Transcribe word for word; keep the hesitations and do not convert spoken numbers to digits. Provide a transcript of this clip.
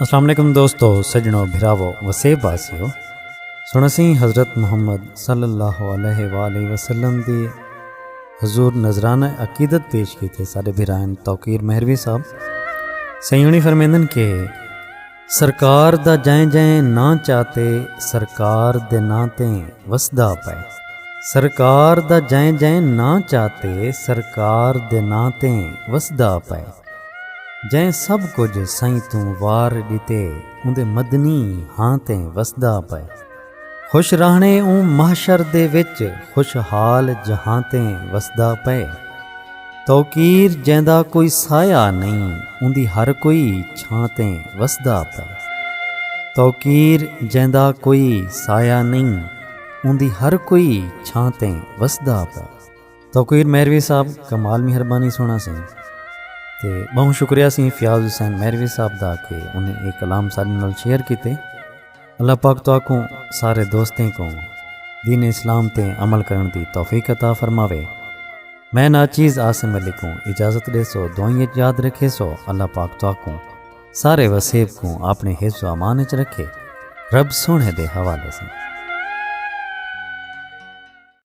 السلام علیکم دوستو، سجنو، بھراوو، وسیب واسیو۔ سنسیں حضرت محمد صلی اللہ علیہ وآلہ وسلم دی حضور نذرانہ عقیدت پیش کیتے ساڈے بھرائن توقیر مہروی صاحب۔ سیونی فرمیندن کہ سرکار دا جائیں جائیں ناں چاتے سرکار دے ناں تے وسدا پئے۔ سرکار دا جائیں جائیں ناں چاتے سرکار دے ناں تے وسدا پئے۔ جئیں سب کجھ سئیں توں وار ݙتے، اوندے مدنی ہاں تیں وسدا پئے۔ خوش رہݨے اوں محشر دے وچ، خوشحال جہاں تیں وسدا پئے۔ توقیر جیندا کوئی سایہ نئیں، اوندی ہر کوئی چھاں تیں وسدا پئے۔ توقیر جیندا کوئی سایہ نئیں، اوندی ہر کوئی چھاں تیں وسدا پئے۔ توقیر مہروی صاحب، کمال مہربانی سوہݨا سئیں۔ تے ٻہوں شکریہ سئیں فیاض حسین مہروی صاحب دا کہ انہیں اے کلام ساݙے نال شیئر کیتے۔ اللہ پاک تہاکوں سارے دوستیں کوں دین اسلام تے عمل کرݨ دی توفیق عطا فرماوے۔ میں ناچیز عاصم علی کوں اجازت ݙیسو، دعائیں اچ یاد رکھیسو۔ اللہ پاک تہاکوں سارے وسیب کوں اپݨے حفظ و امان اچ رکھے۔ رب سوہݨے دے حوالے سئیں۔